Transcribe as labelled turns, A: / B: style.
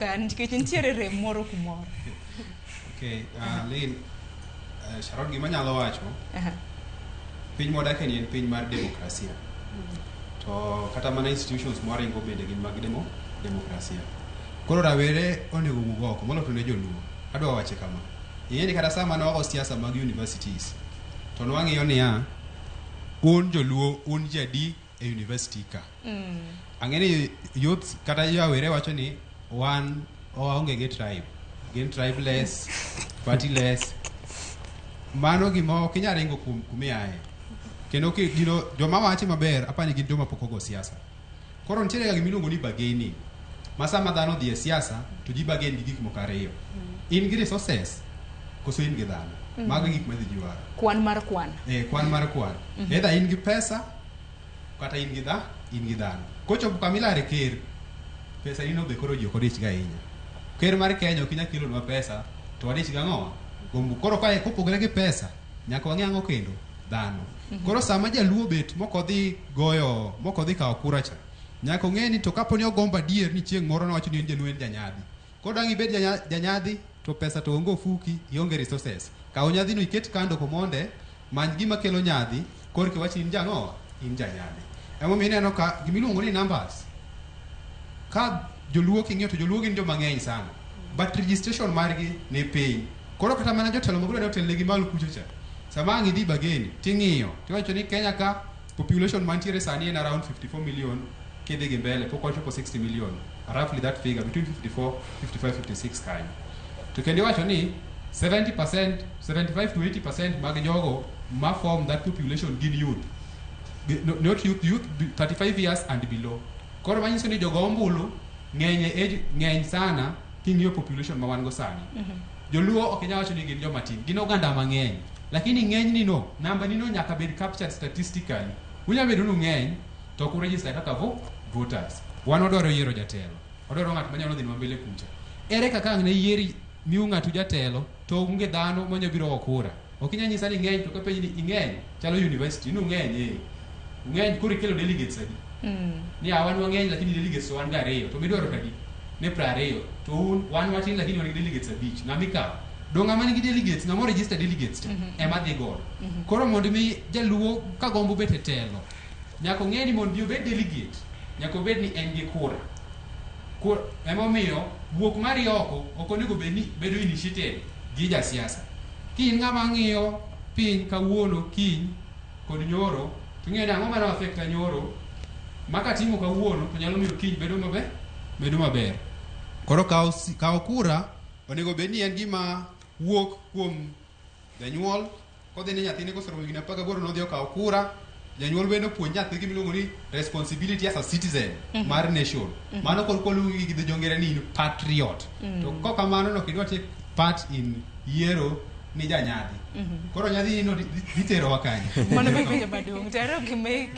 A: Ka nikech nitiere rem moro kumoro.
B: Okay, Lynn, Sharon, gima anyalo wacho, piny mwadake ni en piny mar demokrasia. To kata mana institutions mwaringo bende gin mag demokrasia. Koro rawere onego wuog oko, moloyo to ne joluo. Adwa wache kama. Ing'e ni kata sama ne wago siasa mag universities, to nwang'iyo niya, un joluo, un ji adi e university ka? Ang'e ni youth kata rawere wacho ni wan waonge gi tribe. Gin tribeless, partyless. Mano gima ok inyal ringo kuom kumiaye. Kendo gino joma wache maber apani gin joma pok ogo siasa. Koro nitiere ga gima iluongo ni bargaining. Ma sama dhano odhi e siasa to ji bargain gi gik moko ariyo. In gi resources koso in gi dhano. Mago e gik ma dhi ji waro.
A: Kwan mar kwan.
B: Eh, kwan mar kwan. Either in gi pesa kata in gi dhano. Kochopo kama ilare ker, pesa nino be koro ji ok odich ga ahinya. Ker mar Kenya ok inyal kelonwa pesa to wadich gang'o? Gombo. Koro ka kopogore gi pesa, nyaka wang'e ang'o kendo? Dhano. Koro sama jaluo bet mok odhi goyo, mok odhi kawo kura cha, nyaka ong'e ni to kapo ni ogombo adier ni chieng' moro nowacho ni en jaluo, en janyadhi. Koro dang' ibed janyadhi to pesa to onge ofuki, ionge resources. Kaw nyadhino iket kando komonde, many gima kelo nyadhi, korka iwach ni in jang'o? In janyadhi. Emomiyo ineno ka gimiluongo ni numbers, ka joluo king'iyo to joluo gin joma ng'eny sana, but registration margi ni piny. Koro kata mana jotelo magidwa ni otelnegi malo kucho cha, sama ang' idhi bargain ting'iyo, tiwacho ni Kenya ka population mantiere sani en around 54 million, kidhi gi mbele pok wachopo 60 million, roughly that figure between 54, 55, 56 kanyo. To kendo iwacho ni 70%, 75 to 80% mag jogo ma form that population gin youth. No, not youth, youth 35 years and below. Koro manyiso ni jogo ombulu ng'eny e age, ng'eny sana king'iyo population ma wan go sani. Joluo ok inyal wacho ni gin joma tin, gin oganda mang'eny. Lakini ng'eny ni no, namba ni no nyaka bed captured statistically. Unyalo bedo ni ung'eny to ok uregister kaka voters. Wan wadwaro yiero jatelo. Wadwaro ng'at manyalo dhi nwa mbele kucha. Ere kaka ang' ne yieri miu ng'atu jatelo to onge dhano manyalo biro go kura? Ok inyal nyisa ni ing'eny to kapenji ni ing'eny, chalo university, ni ung'eny eh. Ung'eny koro ikelo delegates adi? Ni wan wang'eny lakini delegates to wan ga ariyo, to midwaro to adi? Ni 20. To un wan watin lakini wan gi delegates abich. Ng'ama ikawo? Dong' ng'ama nigi delegates, ng'ama register delegates cha ema dhi godo. Koro mondo mi jaluo ka gombo bet e telo, nyaka ong'e ni mondo mi obed delegate, nyaka obed ni en gi kura. Emomiyo wuok mari oko ok onego bed ni bedo initiated gi jasiasa. Ki in ng'ama ng'iyo piny kawuono, kiny kod nyoro, to ing'eyo ni ang'o mane affecta nyoro, ma katimo kawuono to nyalo miyo kiny bedo maber, bedo maber. Koro kawo kura onego bed ni en gima wuok kuom janyuol kodhi ne nyathine koseromo higni 18 nodhi okawo kura. Janyuol bende opuonj nyathi gima iluongo ni responsibility as a citizen mar nation. Mano koro koluongi gi dho jongere ni in patriot. To kok kamano no kidwa take part in yiero ni janyadhi. Koro nyadhi no dhi terowa kanye?
A: Mano be penjo maduong'. To ero gima